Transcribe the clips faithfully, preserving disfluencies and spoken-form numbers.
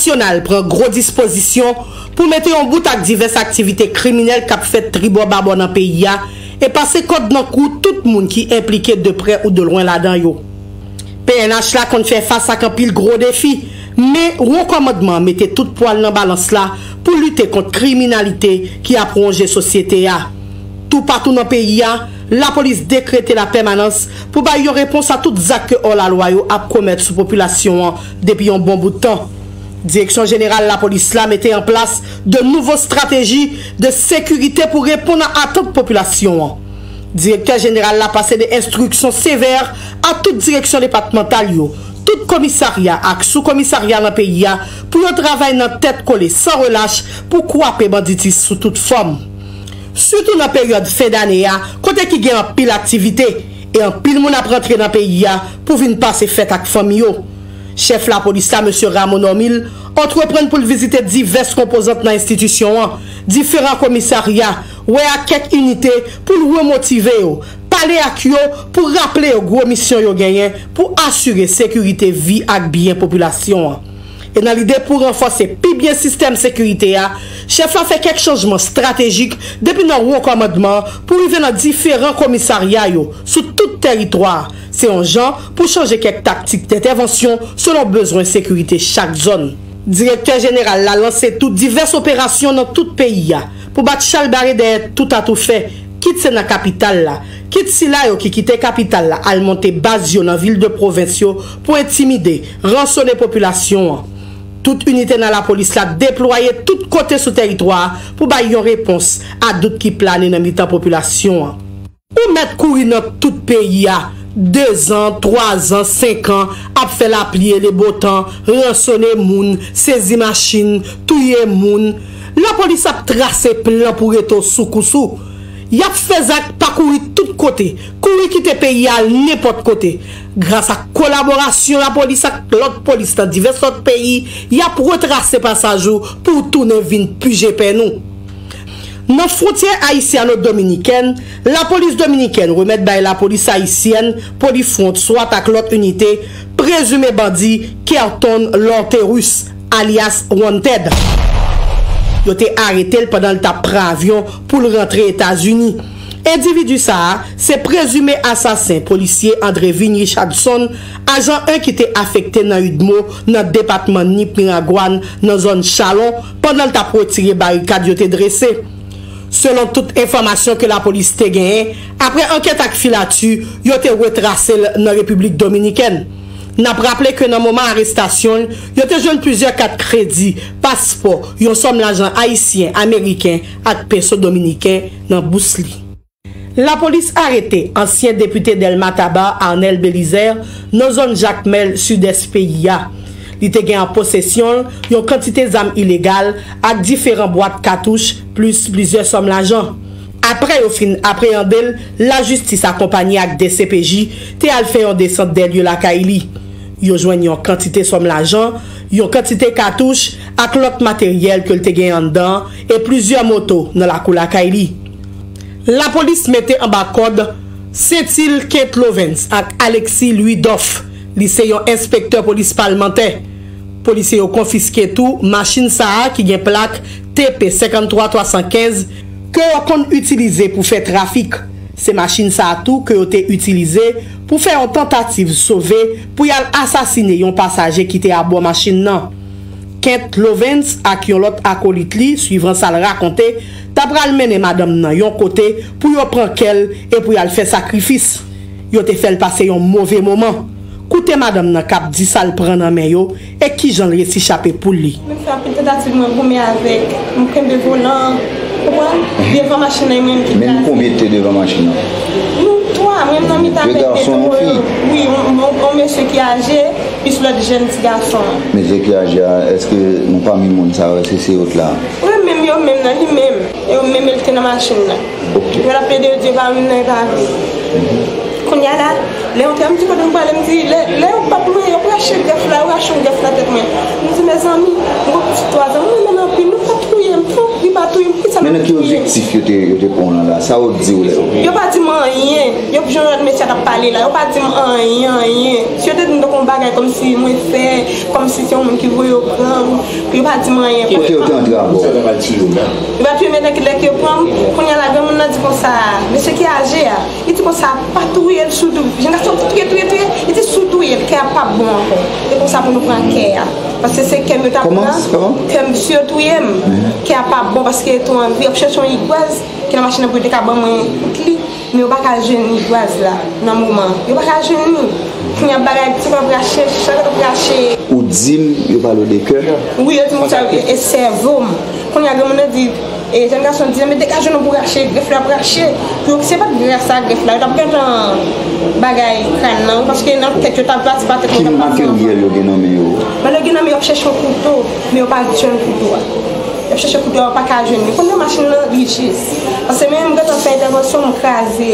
Nasyonal pran gwo dispozisyon pou mete yon bout ak divès aktivite kriminèl k ap fèt tribò babò nan peyi a e pase kòd nan kou tout moun ki enplike de prè ou de lwen ladan yo. P N H la konn fè fas ak anpil gwo defi, men Wo Kòmandman an mete tout pwa l nan balans la pou lite kont kriminalite ki ap wonje sosyete a. Toupatou nan peyi a, lapolis dekrete lapèmanans pou bay yon repons a tout zak ke òlalwa yo ap komèt sou popilasyon an depi yon bon bout tan. Direksyon Jeneral Lapolis la mete an plas de nouvo estrateji de sekirite pou reponn a atant popilasyon an. Direktè Jeneral la pase de enstriksyon sevè a tout direksyon depatmantal yo, tout komisarya ak soukomisarya nan peyi a pou yo travay nan tèt kole san relach pou kwape banditis sou tout fòm. Sitou nan peryòd fen dane a, kote ki gen anpil aktivite e anpil moun ap rantre nan peyi a pou vin pase fèt ak fanmi yo. Chèf lapolis la, mesye Rameau Normil, antreprann pou l vizite divès konpozant nan enstitisyon an, diferan komisarya, wè ak kèk inite pou l remotive yo, pale ak yo pou raple yo gwo misyon yo genyen pou asire sekirite vi ak byen popilasyon an. E nan lide pou ranfòse pi byen sistèm sekirite a, chèf la fè kèk chanjman estratejik depi nan Wo Kòmandman an pou rive nan diferan komisarya yo sou tout tèritwa a. Se yon jan pou chanje kèk taktik dentèvansyon selon bezwen sekirite chak zòn. Direktè Jeneral la lanse tou divès operasyon nan tout peyi a pou bat chalbare dèyè tout atoufè, kit se nan kapital la, kit sila yo ki kite kapital la al monte baz yo nan vil de pwovens yo pou entimide, ransone popilasyon an. Tout inite nan lapolis la deplwaye tout kote sou tèritwa a pou bay yon repons a dout ki plane nan mitan popilasyon an. Ou mèt kouri nan tout peyi a, dezan, twazan, senkan, ap fè lapli e lebotan, ransone moun, sezi machin, touye moun. Lapolis ap trase plan pou rete w sou kous ou. Y ap fè zak pa kouri tout kote, kouri kite peyi a al nenpòt kote. Gras ak kolaborasyon lapolis ak lòt polis nan divès lòt peyi, y ap retrase pasaj ou pou w tounen vin pije pèn ou. Nan fwontyè ayisyano-dominikèn, lapolis dominikèn remèt bay lapolis ayisyèn, Polifront, swat ak lòt inite, prezime bandi Kerton Lorterus, alyas Wanted. Yo te arete l pandan l t ap pran avyon pou l rantre Etazini. Endividi sa a se prezime asasen polisye Andrevin Richardson, ajan en ki te afekte nan UDMO nan depatman Nip Miragwàn nan zòn Chalon pandan l t ap retire barikad yo te drese. Selon tout enfòmasyon ke lapolis te genyen, apre ankèt ak filati, yo te retrase l nan Repiblik Dominikèn. N ap raple ke nan moman arestasyon l, yo te jwenn plizyè kat kredi, paspò, yon sòm lajan ayisyen, ameriken ak peso dominiken nan bous li. Lapolis arete ansyen depite Dèlma Taba, Arnel Belizaire, nan zòn Jakmèl, sidès peyi a. Li te gen an posesyon l yon kantite zam ilegal ak diferan bwat katouch, plis plizyè sòm lajan. Apre yo fin apreyande l, lajistis akonpanye ak D C P J te al fè yon desant dèlye lakay li. Yo jwenn yon kantite sòm lajan, yon kantite katouch ak lòt materyèl ke l te gen anndan an e plizyè moto nan lakou lakay li. Lapolis mete anba kòd Sentil Kent Lovens ak Alexis Louis Doff. Li se yon enspektè polis palmantè. Polisye yo konfiske tou machin sa a ki gen plak T P senkanntwa twasankenz ke yo konn itilize pou fè trafik. Se machin sa a tou ke yo te itilize pou fè yon tantativ sove pou y al asasine yon pasaje ki te abò machin nan. Kent Lovens ak yon lòt akolit li, swivan sa l rakonte, ta pral mennen madanm nan yon kote pou yo pran kè l e pou y al fè sakrifis. Yo te fè l pase yon move moman. Koute madanm nan k ap di sa l pran nan men yo e kijan l resi chape poul li. Mwen fè anpil tantativ mwen goumen avèk, mwen kenbe volan, konprann, devan machin nan e mwen menm ki kraze. Men nou konbyen ki te devan machin nan? Nou twa, mwen nan mitan avèk de twa yo. Wi, yon, yon, yon mesye ki aje, plis lòt jèn ti gason an. Mesye ki aje a, èske nou pami moun sa yo, èske se yo t la? Wi, menm yo menm nan, li menm. Yo menm yo te nan machin nan. Ok. Yo t ap plede, yo di yo pa menm nan, yo pa vle. Kounye a la, lè yo te, m di kote m prale, m di, lè, lè yo p ap mwen, yo rache grèf la, yo rache yon grèf nan tèt mwen. M di, mezanmi, m gon pitit twa zan, m renmen l anpil, nou pa touye m, fòk li pa touye m, poukisa nou touye m? Men nan ki objektif yo te, yo te pran w lan la? Sa yo di w lè yo pran w? Yo pa di m anyen. Yo jan lòt mesye a t ap pale la, yo pa di m anyen, anyen. Si yo te di m tankou yon bagay kòmsi mwen fè, kòmsi se yon moun ki voye yo pran m, Yo pa di m anyen. Kote yo te antre avè w? Yo pa touye m, men lè ke yo pran m, kounye a la, granmoun nan di konsa, mesye ki aje a, li di konsa, pa touye l sou dou. Jèn gason touye, touye, touye, li di sou touye l, kè a p ap bon ankò. E konsa pou nou pran kè a. Paske se kè m yo t ap pran, kè m, si yo touye m, kè a p ap bon, paske yo tou anvi, y ap chèche yon igwaz, ki nan machin nan pou yo te ka ban mwen kout li. Men yo pa ka jwenn igwaz la nan moman. Yo pa ka jwenn li. Kounye a bagay ti kòb rache, chak kòb rache. Ou di m yo pale w de kè? Wi, yo di m sa, e sèvo m. Kounye a granmoun nan di, e jèn gason di, men degaje nou pou rache, grèf la ap rache. Pou yo, se pa t grèf sa, grèf la, yo t ap gentan bagay kràn nan, paske nan tèt yo t ap pati pa tèt mwen t ap pati. Ki materyèl yo gen nan men yo? Malè gen nan men yo ap chèche yon kouto, men yo pa jwenn kouto a. Y ap chèche kouto a, yo pa ka jwenn li. Kounye a machin nan, li jis. Paske mwen menm, m gentan fè entèvansyon, m kraze.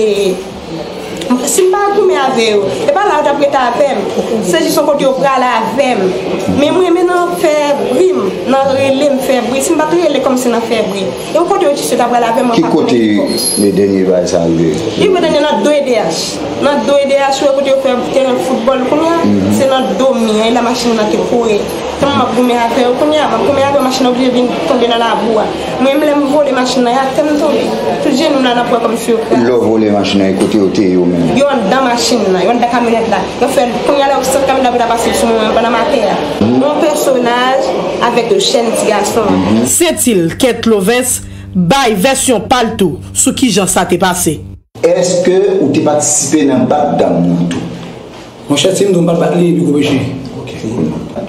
Si m pa goumen avè yo, e pa la yo t ap rete avè m. Se jis yon kote yo prale avè m. Men mwen, men nan fè bri m, nan rele m fè bri. Si m pa t rele kòmsi nan fè bri. E yon kote yo jis yo t ap prale avè m, mwen pa konnen ki kote. Ki kote le dènye bagay sa rive? Li rive dènye nan do E D H. Nan do E D H, yo kote yo fè teren foutbòl kounye a, se nan do mi an, e la machin nan te kore. Tann m ap goumen avè yo kounye a, m ap goumen avè yo, machin nan oblije vin tonbe nan labou a. Mwen menm, lè m vole machin nan, e atè m tonbe. Tout jenou m la, n ap wè kòmsi yo kraze. Lè w vole machin nan, e kote yo te ye yo menm? Yo anndan machin nan, yo anndan kamyonèt la. Yo fè, kounye a la, yo sot kamyonèt la pou ta pase sou mwen, pandan m atè a. Yon pèsonaj avèk yon jèn ti gason. Sentil Kent Lovens bay vèsyon pa l tou sou kijan sa te pase. Èske ou te patisipe nan bat dam nan tou? Monchè, si m di w m pa t bat li, li gwo peche.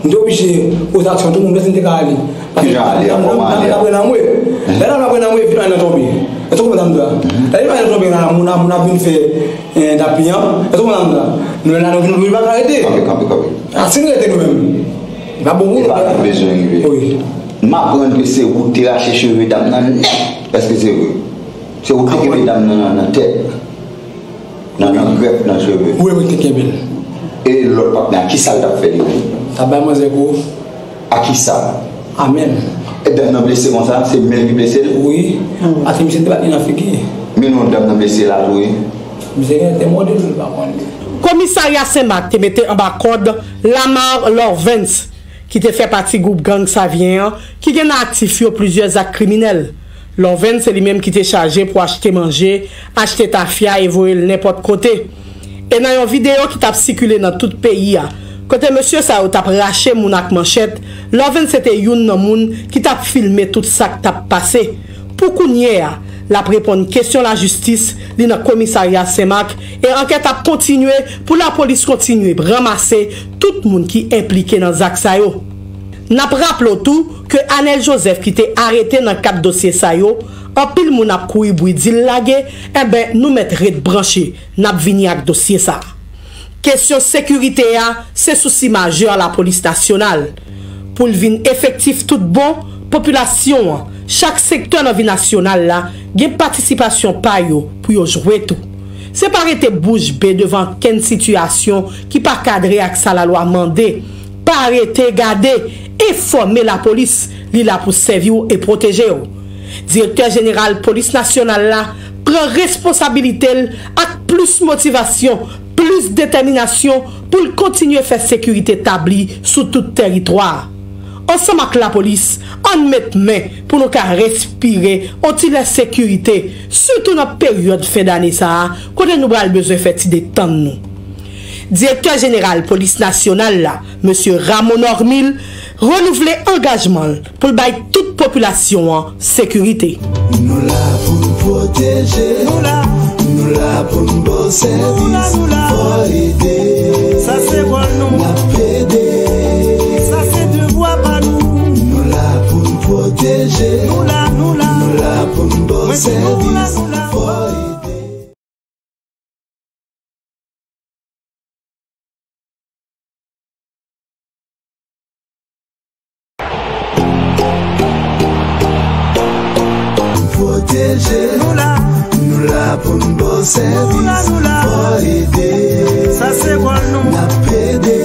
M te oblije poze aksyon tou, m vle si m te ka ale. Kijan ale a? Kòman ale a? Dam nan pran nan mwen. Lè dam nan pran nan mwen, epi dam nan tonbe. E tou kòman dam nan. Lè dam nan tonbe la, moun ap, moun ap vin fè, eh, tapi an. E tou kòman dam nan. Nou la, nou vin, nou pa ka rete. Kanpe, kanpe, kanpe. A, si nou rete nou menm, li pa bon pou nou. E pa bezwen rive. Wi. M aprann ke se ou te rache cheve dam nan nèt. Èske se vre? Se ou te kenbe dam nan nan, nan tèt. Nan, nan grèf nan cheve. Wi, wi, te kenbe l. E lòt patnè a, kisa l t ap fè li menm? T ap bay manzè kou. A kisa? A men l. E dam nan blese konsa, se men l ki blese l? Wi. Paske misye te bat li nan figi. Men non, dam nan blese la tou, wi. Misye genlè te mòde l, m pa konn li. Komisarya Senmak te mete anba kòd Lamar Lorvens, ki te fè pati gwoup gang Savyen an, ki gen nan aktif yo plizyè zak kriminèl. Lorvens se li menm ki te chaje pou achte manje, achte tafya e voye l nenpòt kote. E nan yon videyo ki t ap sikile nan tout peyi a, kote mesye sa yo t ap rache moun ak manchèt, Lorvens se te youn nan moun ki t ap filme tout sa k t ap pase. Pou kounye a, l ap reponn kesyon lajistis, li nan komisarya Senmak, e ankèt ap kontinye pou lapolis kontinye ranmase tout moun ki enplike nan zak sa yo. N ap raple w tou ke Anel Joseph ki te arete nan kad dosye sa yo, anpil moun ap kouri bri di l lage, enben nou mèt ret branche, n ap vini ak dosye sa a. Kesyon sekirite a se sousi majè lapolis nasyonal. Pou l vin efektif tout bon, popilasyon an, chak sektè nan vi nasyonal la, gen patisipasyon pa yo pou yo jwe tou. Se pa rete bouch be devan okenn sitiyasyon ki pa kadre ak sa lalwa mande. Pa rete gade, enfòme lapolis, li la pou sèvi w e pwoteje w. Direktè jeneral polis nasyonal la pran responsabilite l ak plis motivasyon, plis detèminasyon pou l kontinye fè sekirite tabli sou tout tèritwa a. Ansanm ak lapolis, ann met men pou nou ka respire on ti lè sekirite, sitou nan peryòd fen dane sa a, kote nou pral bezwen fè ti detann nou. Direktè jeneral polis nasyonal la, mesye Ramo Normil, renouvle angajman l pou l bay tout popilasyon an sekirite. Nou la pou n pwoteje, nou la, nou la pou n ba w sèvis, nou la, nou la, fò ede. Sa se wòl nou. N ap ede. Sa se devwa pa nou. Nou la pou n pwoteje, nou la, nou la, nou la pou n ba w sèvis, fò ede. Pwoteje nou la, nou la pou n ba w sèvis, fò ede. Sa se wòl nou. N ap ede.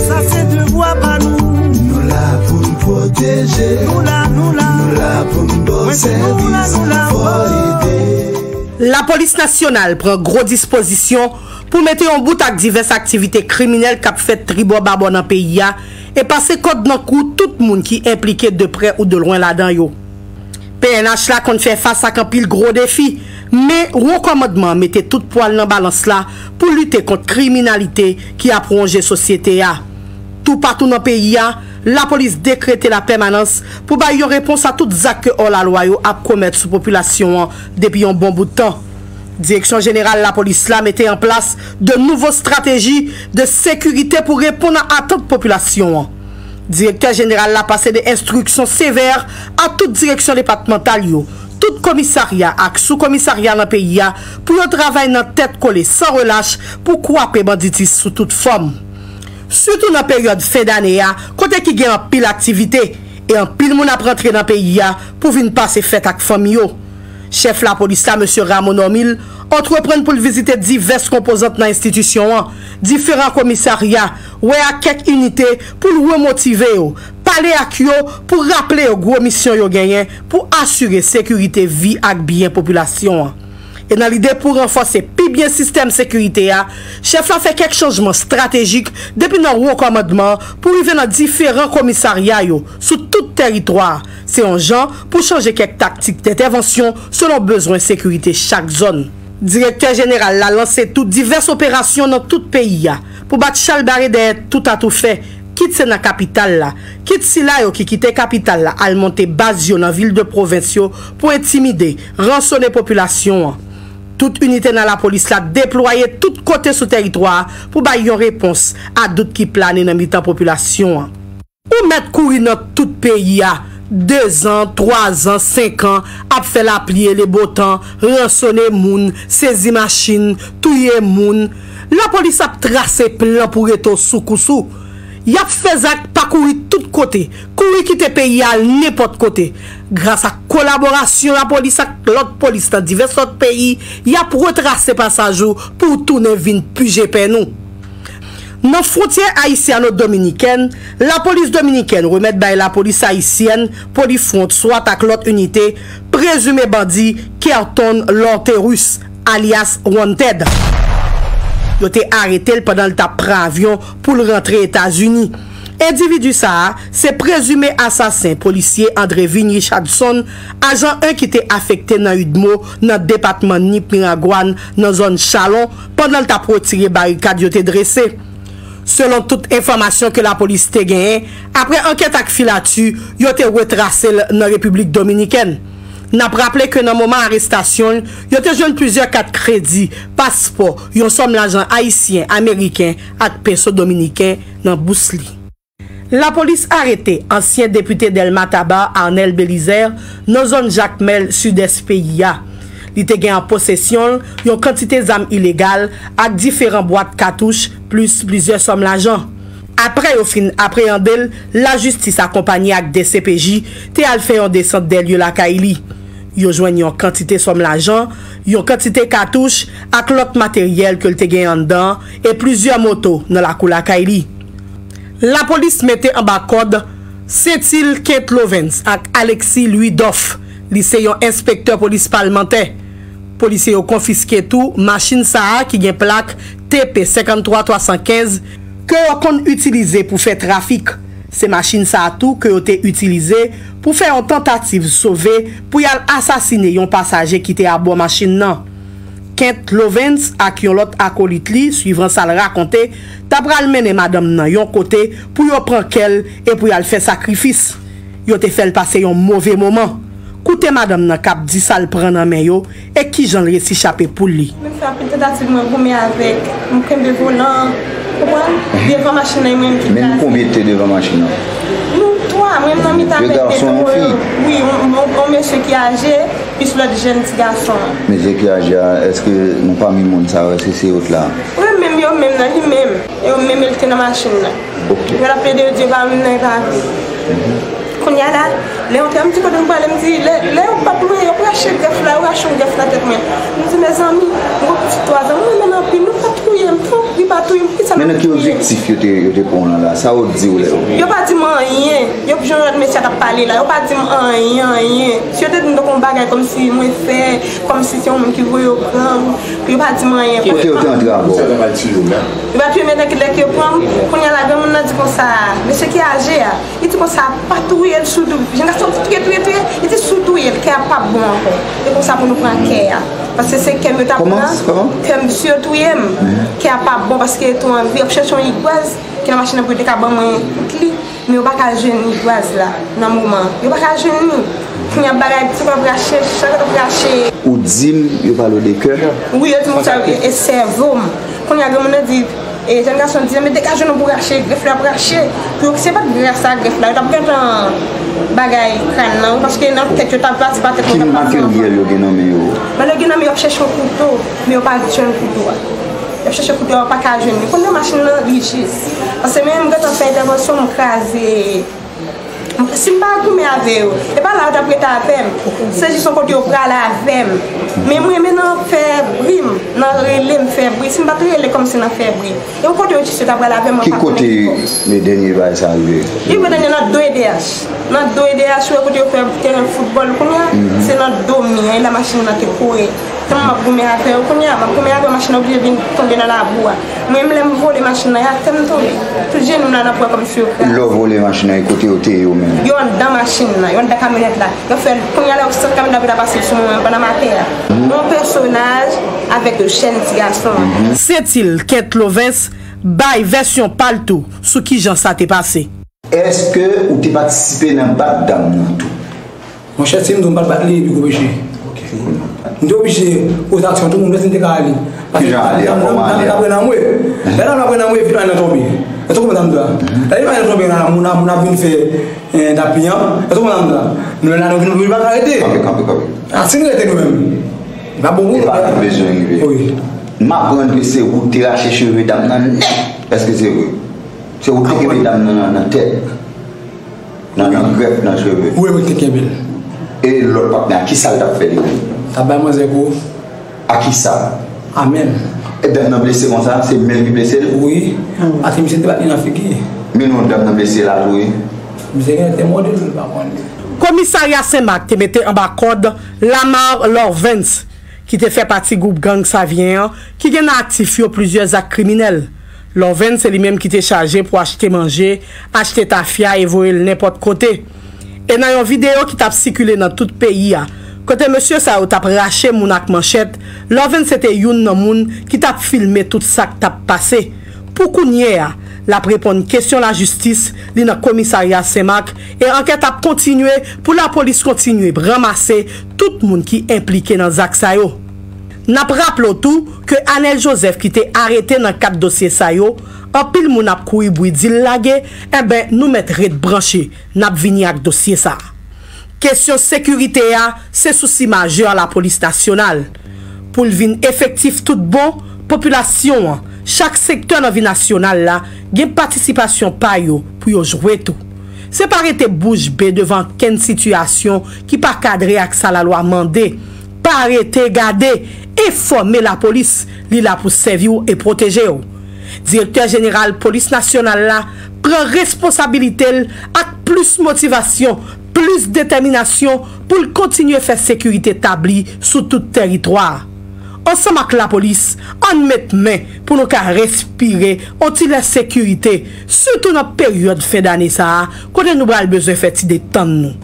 Sa se devwa pa nou. Nou la pou n pwoteje. Nou la, nou la. Nou la pou n ba w sèvis, fò ede. Lapolis nasyonal pran gwo dispozisyon pou mete yon bout ak divès aktivite kriminèl k ap fèt tribò babò nan peyi a, e pase kòd nan kou tout moun ki enplike de prè ou de lwen ladan yo. P N H la konn fè fas ak anpil gwo defi, men Wo Kòmandman an mete tout pwa l nan balans la pou lite kont kriminalite ki ap wonje sosyete a. Toupatou nan peyi a, lapolis dekrete lapèmanans pou bay yon repons a tout zak ke òlalwa yo ap komèt sou popilasyon an depi yon bon bout tan. Direksyon Jeneral Lapolis la mete an plas de nouvo estrateji de sekirite pou reponn a atant popilasyon an. Direktè Jeneral la pase de enstriksyon sevè a tout direksyon depatmantal yo, tout komisarya ak soukomisarya nan peyi a pou yo travay nan tèt kole san relach pou kwape banditis sou tout fòm. Sitou nan peryòd fen dane a, kote ki gen anpil aktivite e anpil moun ap rantre nan peyi a pou vin pase fèt ak fanmi yo. Chèf lapolis la, mesye Rameau Normil, antreprann pou l vizite divès konpozant nan enstitisyon an, diferan komisarya, wè ak kèk inite pou l remotive yo, pale ak yo pou raple yo gwo misyon yo genyen pou asire sekirite vi ak byen popilasyon an. E nan lide pou ranfòse pi byen sistèm sekirite a, chèf la fè kèk chanjman estratejik depi nan wo kòmandman an pou rive nan diferan komisarya yo sou tout tèritwa a. Se yon jan pou chanje kèk taktik dentèvansyon selon bezwen sekirite chak zòn. Direktè jeneral la lanse tou divès operasyon nan tout peyi a pou bat chalbare dèyè tout atoufè, kit se nan kapital la, kit sila yo ki kite kapital la al monte baz yo nan vil de pwovens yo pou entimide, ransone popilasyon an. Tout inite nan lapolis la deplwaye tout kote sou tèritwa a pou bay yon repons a dout ki plane nan mitan popilasyon an. Ou mèt kouri nan tout peyi a, dezan, twazan, senkan, ap fè lapli e lebotan, ransone moun, sezi machin, touye moun. Lapolis ap trase plan pou rete w sou kous ou. Y ap fè zak pa kouri tout kote, kouri kite peyi a al nenpòt kote. Gras ak kolaborasyon lapolis ak lòt polis nan divès lòt peyi, y ap retrase pasaj ou pou w tounen vin pije pèn ou. Nan fwontyè ayisyano-dominikèn, lapolis dominikèn remèt bay lapolis ayisyèn, Polifront, swat ak lòt inite, prezime bandi Kerton Lorterus, alyas Wanted. Yo te arete l pandan l t ap pran avyon pou l rantre Etazini. Endividi sa a se prezime asasen polisye Andrevin Richardson, ajan en ki te afekte nan UDMO nan depatman Nip Miragwàn nan zòn Chalon pandan l t ap retire barikad yo te drese. Selon tout enfòmasyon ke lapolis te genyen, apre ankèt ak filati, yo te retrase l nan Repiblik Dominikèn. N ap raple ke nan moman arestasyon l, yo te jwenn plizyè kat kredi, paspò, yon sòm lajan ayisyen, ameriken ak peso dominiken nan bous li. Lapolis arete ansyen depite Dèlma Taba, Arnel Belizaire, nan zòn Jakmèl, sidès peyi a. Li te gen an posesyon l yon kantite zam ilegal ak diferan bwat katouch, plis plizyè sòm lajan. Apre yo fin apreyande l, lajistis akonpanye ak D C P J te al fè yon desant dèlye lakay li. Yo jwenn yon kantite sòm lajan, yon kantite katouch ak lòt materyèl ke l te gen anndan an e plizyè moto nan lakou lakay li. Lapolis mete anba kòd Sentil Kent Lovens ak Alexis Louis Doff. Li se yon enspektè polis palmantè. Polisye yo konfiske tou machin sa a ki gen plak T P senkanntwa twa san kenz ke yo konn itilize pou fè trafik. Se machin sa a tou ke yo te itilize pou fè yon tantativ sove pou y al asasine yon pasaje ki te abò machin nan. Kent Lovens ak yon lòt akolit li, swivan sa l rakonte, ta pral mennen madanm nan yon kote pou yo pran kè l e pou y al fè sakrifis. Yo te fè l pase yon move moman. Koute madanm nan k ap di sa l pran nan men yo e kijan l resi chape poul li. Mwen fè anpil tantativ mwen goumen avèk, mwen kenbe volan, konprann? Devan machin nan, e mwen menm ki kraze. Men nou konbyen te devan machin nan? Nou twa, mwen nan mitan avèk de toro yo. Wi, yon, yon, yon mesye ki aje, plis lòt jèn ti gason an. Mesye ki aje a, èske nan pami moun sa yo, èske se yo t la? Wi, menm yo menm nan, li menm. Yo menm, li te nan machin nan. Ok. Yo t ap plede, yo di yo pa menm nan, e pa vre. Kounye a la, lè yo te, m di kote m prale, m di, lè, lè yo bat mwen, yo rache grèf la, yo rache yon grèf nan tèt mwen. M di, mezanmi, m gon pitit twa zan, m renmen l anpil, nou pa touye m, tanpri pa touye m, poukisa nou touye m? Men nan ki objektif yo te, yo te pran w lan la? Sa yo di w lè yo... Yo pa di m anyen. Yo, jan lòt mesye a Ap pale la, yo pa di m anyen, anyen. Si yo te di m tankou yon bagay kòmsi mwen fè, kòmsi se yon moun ki voye yo pran m, yo pa di m anyen. Kote yo te antre avè w? Yo pa touye m, men lè ke yo pran m, kounye a la, granmoun nan di konsa, mesye ki aje a, li di konsa, pa touye l, si w tou-, jèn gason di touye, touye, touye, li di si w touye l, kè a p ap bon ankò. E konsa pou nou pran kè a. Paske se kè m yo t ap pran, kè m, si yo touye m, kè a p ap bon, paske yo tou anvi, yo ap chèche yon igwaz, ki nan machin nan pou yo te ka ban mwen tout li. Men yo pa ka jwenn igwaz la nan moman an. Yo pa ka jwenn li. Kounye a bagay, ti kò ap rache, chak kò ap rache. Ou di m yo pale w de kè? Wi, yo di m sa, e, e sèvo m. Kounye a granmoun nan di, e, jèn gason di, men degaje non pou rache, grèf la ap rache. Pou yo, se pa t gras a grèf la, yo t ap gentan bagay kràn nan, wi, paske nan tèt yo t ap pati pa tèt mwen t ap pati ankò. Ki materyèl yo gen nan men yo? Bagay yo gen nan men yo ap chèche yon kouto, men yo pa jwenn kouto a. Yo ap chèche kouto a, yo pa ka jwenn li. Kounye a machin nan, li jis. Paske menm m gentan fè entèvansyon, m kraze. Si m pa goumen avè yo, e pa la yo t ap rete avè m. Se jis yon kote yo prale avè m. Men mwen renmen nan fè bri m, nan rele m fè bri. Si m pa t rele kòmsi nan fè bri. E yon kote yo jis yo t ap prale avè m, mwen pa konnen ki kote. Ki kote le dènye bagay sa rive? Li rive dènye nan do E D H. Nan do E D H, ou wè kote yo fè teren foutbòl kounye a, se nan do mi an, e la machin nan te kore. Kòman m ap goumen avè yo kounye a? M ap goumen avè yo, machin nan oblije vin tonbe nan labou a. Mwen menm, lè m vole machin nan, e atè m tonbe. Tout jenou m la nan pwen kòmsi yo kraze. Lè w vole machin nan, e kote yo te ye w menm? Yo anndan machin nan, yo anndan kamyonèt la. Yo fè l, kounye a la, yo sot kamyonèt la pou ta pase sou mwen, pandan m atè a. Yon pèsonaj avèk yon jèn ti gason. Sentil Kent Lovens bay vèsyon pa l tou sou kijan sa te pase. Èske ou te patisipe nan bat dam nan tou? Monchè, si m di w m pa t bat li, epi gwo peche. M te oblije poze aksyon, tout moun, pèsonn te ka ale. Kijan ale a, kòman ale a? Dam nan pran nan mwen. Lè dam nan pran nan mwen, epi dam nan tonbe. Èske w konprann sa m di w la? Lè dam nan tonbe la, moun ap, moun ap vin fè, eh, tapi an. Èske w konprann sa m di w la? Nou la, nou vin, nou pa ka rete. Kanpe, kanpe, kanpe. A, si nou rete nou menm. Li pa bon pou nou. E pa nou bezwen rive. Wi. M aprann ke se ou ki te rache cheve dam nan nèt. Èske se vre? Se ou ki te kenbe dam nan nan, nan tèt. Nan, nan grèf nan cheve. Wi, mwen te kenbe l. E lòt patnè a, kisa l t ap fè li menm? T ap bay manzè kou. A kisa? A men l. E dam nan blese konsa? Se men l ki blese l? Wi. Paske misye te bat li nan figi. Men non, dam nan blese la tou, wi. Misye genlè te mòde l, m pa konnen. Komisarya Senmak te mete anba kòd Lamar Lorvens, ki te fè pati gwoup gang Savyen an, ki gen nan aktif yo plizyè zak kriminèl. Lorvens se li menm ki te chaje pou achte manje, achte tafya e voye l nenpòt kote. E nan yon videyo ki t ap sikile nan tout peyi a, kote mesye sa yo t ap rache moun ak manchèt, Lorvens se te youn nan moun ki t ap filme tout sa k t ap pase. Pou kounye a, l ap reponn kesyon lajistis, li nan komisarya Senmak, e ankèt ap kontinye pou lapolis kontinye ranmase tout moun ki enplike nan zak sa yo. N ap raple w tou ke Anel Joseph ki te arete nan kad dosye sa yo, anpil moun ap kouri bri di l lage, enben nou mèt ret branche, n ap vini ak dosye sa a. Kesyon sekirite a se sousi majè lapolis nasyonal. Pou l vin efektif tout bon, popilasyon an, chak sektè nan vi nasyonal la, gen patisipasyon pa yo pou yo jwe tou. Se pa rete bouch be devan okenn sitiyasyon ki pa kadre ak sa lalwa mande. Pa rete gade, enfòme lapolis, li la pou sèvi w e pwoteje w. Direktè jeneral polis nasyonal la pran responsabilite l ak plis motivasyon, plis detèminasyon pou l kontinye fè sekirite tabli sou tout tèritwa a. Ansanm ak lapolis, ann met men pou nou ka respire on ti lè sekirite, sitou nan peryòd fen dane sa a, kote nou pral bezwen fè ti detann nou.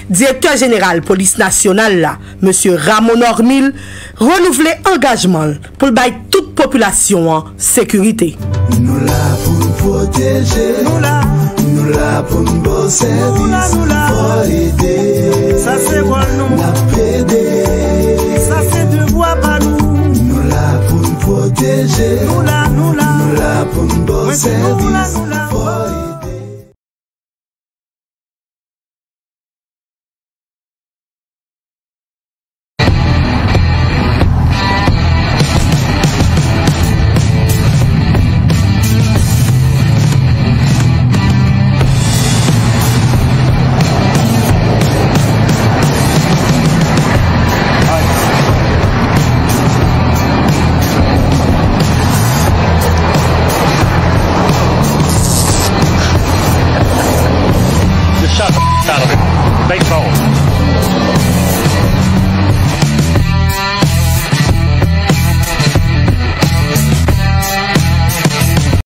Direktè jeneral polis nasyonal la, mesye Ramon Normil, renouvle angajman l pou l bay tout popilasyon an sekirite. Nou la pou n pwoteje. Nou la. Nou la pou n ba w sèvis. Nou la, nou la. Fò ede. Sa se wòl nou. N ap plede. Sa se devwa pa nou. Nou la pou n pwoteje. Nou la, nou la. Nou la pou n ba w sèvis. Mwen di nou, nou la, nou la. Fò ede.